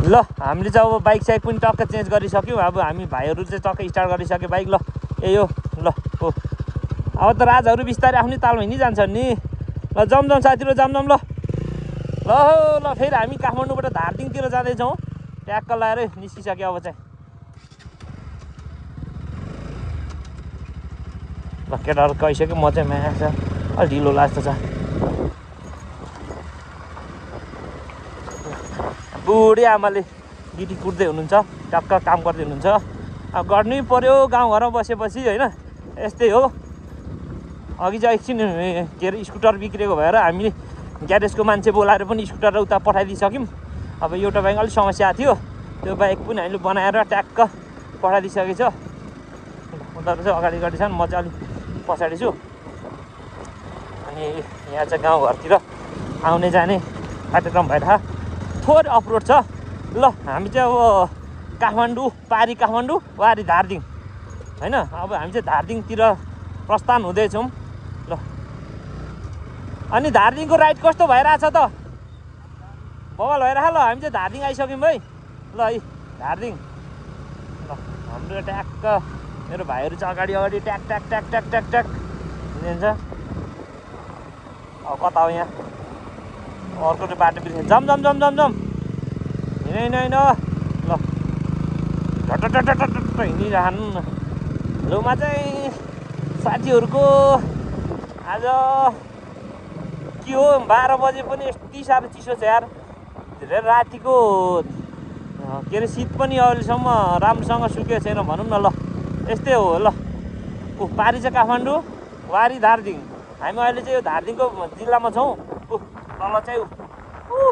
ल हामीले चाहिँ अब बाइक साइक पनि टक्क चेन्ज गरिसक्यौँ। अब हामी भाइहरू चाहिँ टक्क स्टार्ट गरिसक्यो बाइक। ल ए यो ल हो अब त राजहरू बिस्तारै आफ्नै तालमा हिँडिजान्छन् नि। ल जम साथीहरू जम ल ल ल फेरि हामी काठमाडौँबाट धारदिङतिर जाँदैछौँ। ट्याक्क लाएर निस्किसक्यो अब चाहिँ। ल केटाहरू गइसक्यो, म चाहिँ म्याच छ अलि ढिलो लाग्छ छ। बुढी आमाले गिटी कुट्दै हुनुहुन्छ, टक्क काम गर्दै हुनुहुन्छ। अब गर्नै पर्यो गाउँघरमा बसेपछि होइन, यस्तै हो। अघि चाहिँ एकछिन के अरे स्कुटर बिग्रेको भएर हामीले ग्यारेजको मान्छे बोलाएर पनि स्कुटर उता पठाइदिइसक्यौँ। अब एउटा बाइक अलिक समस्या थियो, त्यो बाइक पनि हामीले बनाएर ट्याक्क पठाइदिइसकेको छ। उनीहरू चाहिँ अगाडि छन्, म चाहिँ अलिक पछाडि छु। अनि यहाँ चाहिँ गाउँघरतिर आउने जाने कार्यक्रम भइरहेको, थोरै अफरोड छ। ल हामी चाहिँ अब काठमाडौँ पारी काठमाडौँ वारी धारदिङ होइन, अब हामी चाहिँ धारदिङतिर प्रस्थान हुँदैछौँ। ल अनि धारदिङको राइड कस्तो भइरहेछ त? बवाल भइरहेछ। ल हामी चाहिँ धारदिङ आइसक्यौँ है। ल है धारदिङ। ल हाम्रो ट्याक्क मेरो भाइहरू चाहिँ अगाडि ट्याक ट्याक ट्याक ट्याक ट्याक ट्याक हिँड्छ। अब कता हो यहाँ? अर्को चाहिँ बाटो बिर्सेँ। जम हिँड ल झट्ट हिँडिरहनु। लुमा चाहिँ साथीहरूको आज के हो 12 बजे पनि यति साह्रो चिसो छ यार। धेरै रातिको के अरे शीत पनि अहिलेसम्म राम्रोसँग सुकेको छैन भनौँ न। ल यस्तै हो। ल पारी चाहिँ काठमाडौँ वारी धारदिङ। हामी अहिले चाहिँ यो धारदिङको जिल्लामा छौँ। तल चाहिँ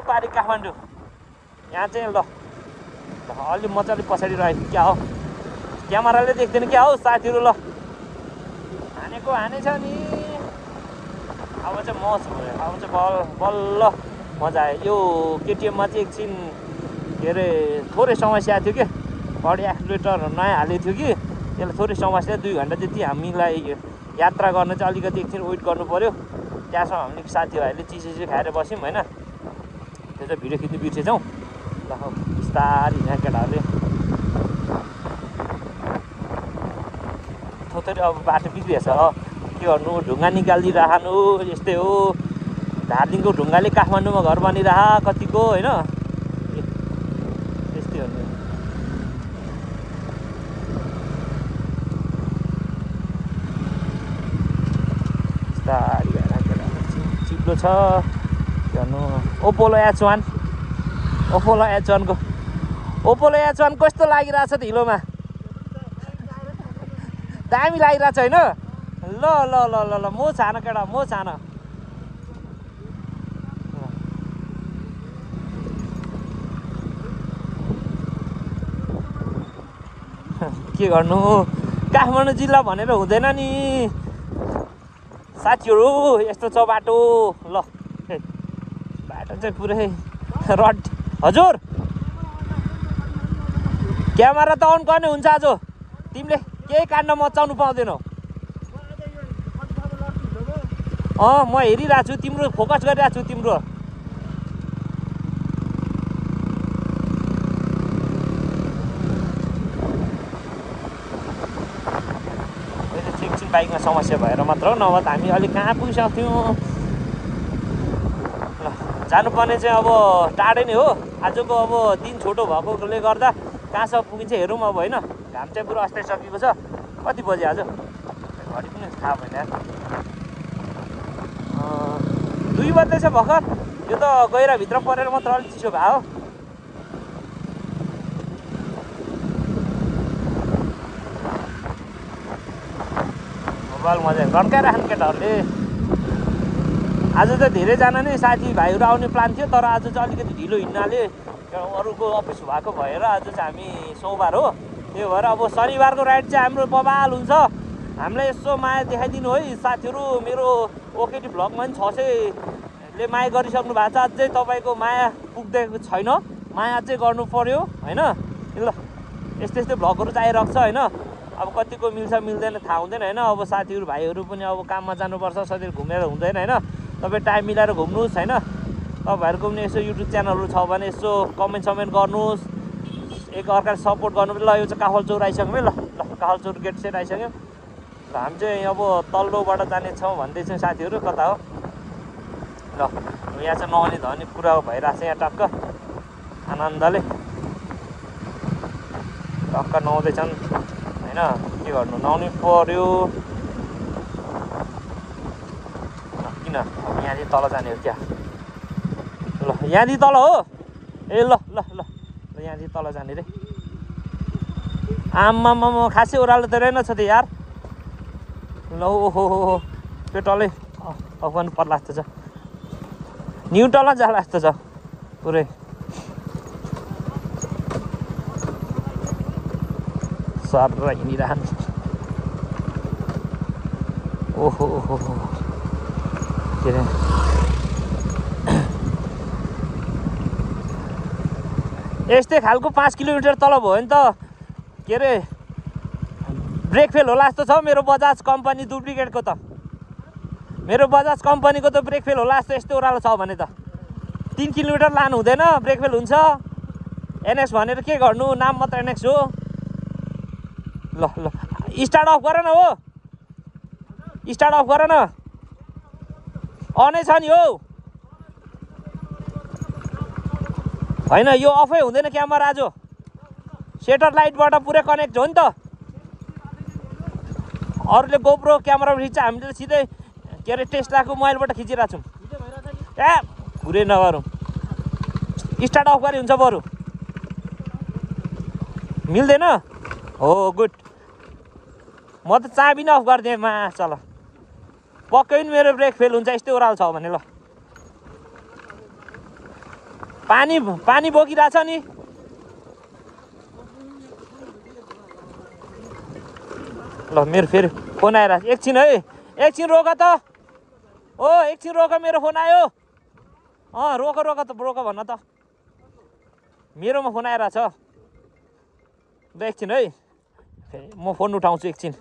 पारी काठमाडौँ यहाँ चाहिँ। ल अलि म चाहिँ अलिक पछाडि रहेको क्या हो, क्यामेराले देख्दैन क्या हो साथीहरू। ल हानेछ नि। अब चाहिँ मौज भयो, अब चाहिँ बल्ल मजा आयो। यो केटिएममा चाहिँ एकछिन के अरे थोरै समस्या थियो कि, बडी एक्सिलेटर नयाँ हालेको थियो कि, त्यसले थोरै समस्या। 2 घन्टा जति हामीलाई यात्रा गर्न चाहिँ अलिकति एकछिन वेट गर्नु पऱ्यो। त्यहाँसम्म हामीले साथीभाइहरूले चिसो खाएर बस्यौँ होइन। त्यो चाहिँ भिडियो खिच्नु बिर्सेछौँ। ल बिस्तारै यहाँ केटाहरूले थोरै अब बाटो बिग्रिएछ, के गर्नु, ढुङ्गा निकालिदिइराख्नु। यस्तै हो, धारदिङको ढुङ्गाले काठमाडौँमा घर बनिरह कतिको होइन। यस्तै हो नि। बिस्तारै चिप्लो छ के गर्नु। ओपोलो एच1 कस्तो लागिरहेछ त हिलोमा? दामी लागिरहेछ होइन। ल ल ल ल ल म छान केटा, म छान। के गर्नु, काठमाडौँ जिल्ला भनेर हुँदैन नि साथीहरू। यस्तो छ बाटो। ल बाटो चाहिँ पुरै रड। हजुर क्यामेरा त अन गर्ने हुन्छ आज। तिमीले केही काण्ड मचाउनु पाउँदैनौ। म हेरिरहेको छु, तिम्रो फोकस गरिरहेको छु तिम्रो। एकछिन बाइकमा समस्या भएर मात्र हो, नभए त हामी अलिक कहाँ पुगिसक्थ्यौँ। ल जानुपर्ने चाहिँ अब टाढै नै हो। आजको अब दिन छोटो भएकोले गर्दा कहाँसम्म पुगिन्छ हेरौँ अब होइन। घाम चाहिँ पुरा अस्ताइसकेको छ। कति बजे आज घडी पनि थाहा भएन यार। 2 बज्दैछ भर्खर। यो त गहिराभित्र परेर मात्र अलिक चिसो भयो हो। मोबाइल मजा गन्काइराख्नु केटाहरूले। आज त धेरैजना नै साथीभाइहरू आउने प्लान थियो, तर आज चाहिँ अलिकति ढिलो हिँड्नाले अरूको अफिस भएको भएर आज चाहिँ हामी सोमबार हो, त्यही भएर अब शनिबारको राइड चाहिँ हाम्रो बवाल हुन्छ। हामीलाई यसो माया देखाइदिनु है साथीहरू। मेरो ओकेटी भ्लगमा पनि 600ले माया गरिसक्नु भएको छ। अझै तपाईँको माया पुग्दैन छैन, माया चाहिँ गर्नु पर्यो होइन। ल यस्तै भ्लगहरू चाहिरहेको छ होइन। अब कतिको मिल्छ मिल्दैन थाहा हुँदैन होइन। अब साथीहरू भाइहरू पनि अब काममा जानुपर्छ, सधैँ घुमेर हुँदैन होइन। तपाईँ टाइम मिलाएर घुम्नुहोस् होइन। तपाईँहरूको पनि यसो युट्युब च्यानलहरू छ भने यसो कमेन्ट गर्नुहोस्, एक अर्काले सपोर्ट गर्नु। ल यो चाहिँ काफलचौर आइसक्यौँ है। ल काफलचौर गेट सेट आइसक्यौँ। र हामी चाहिँ अब तल्लोबाट जानेछौँ भन्दैछौँ साथीहरू, कता हो। ल यहाँ चाहिँ नआउने धनी कुरा भइरहेको छ यहाँ टक्क आनन्दले टक्क नुहाउँदैछन् होइन। के गर्नु, नुहाउनु पर्यो किन। यहाँदेखि तल जाने हो क्या? ल यहाँदेखि तल हो। ए ल ल ल ल यहाँदेखि तल जाने रे। आम्मामा खासै ओह्रालो त रहेन छ त यार। ल ओहो पेट्रोलै अफ गर्नु पर्ला जस्तो छ, न्युट्रलमा जाला जस्तो छ पुरै। सर हिँडिरहनु। ओहो ओहो के अरे यस्तै खालको 5 किलोमिटर तल भयो भने त के अरे ब्रेक फेल होला जस्तो छ मेरो बजाज कम्पनी डुप्लिकेटको त। मेरो बजाज कम्पनीको त ब्रेक फेल होला जस्तो यस्तो ओह्रालो छ भने त 3 किलोमिटर लानु हुँदैन, ब्रेक फेल हुन्छ। एनएक्स भनेर के गर्नु, नाम मात्र एनएक्स हो। ल ल स्टार्ट अफ गर न हो, स्टार्ट अफ गर न। अनै छ नि हो, होइन यो अफै हुँदैन क्यामेरा आज। सेटर लाइटबाट पुरै कनेक्ट हो नि त। अरूले गोप्रो क्यामेरा खिच्छ, हामीले त सिधै के अरे टेस्लाको मोबाइलबाट खिचिरहेको छौँ। ए पुरै नगरौँ, स्टार्ट अफ गरे हुन्छ बरु। मिल्दैन हो, गुड। म त चाबी नै अफ गरिदिएँ मा चल। पक्कै पनि मेरो ब्रेक फेल हुन्छ यस्तै ओह्रालो छ भने। ल पानी बोकिरहेछ नि। ल मेरो फेरि फोन आइरहेछ, एकछिन है, एकछिन रोक त। ओ एकछिन रोक, मेरो फोन आयो। रोक भन्न त, मेरोमा फोन आइरहेछ। ल एकछिन है, म फोन उठाउँछु एकछिन।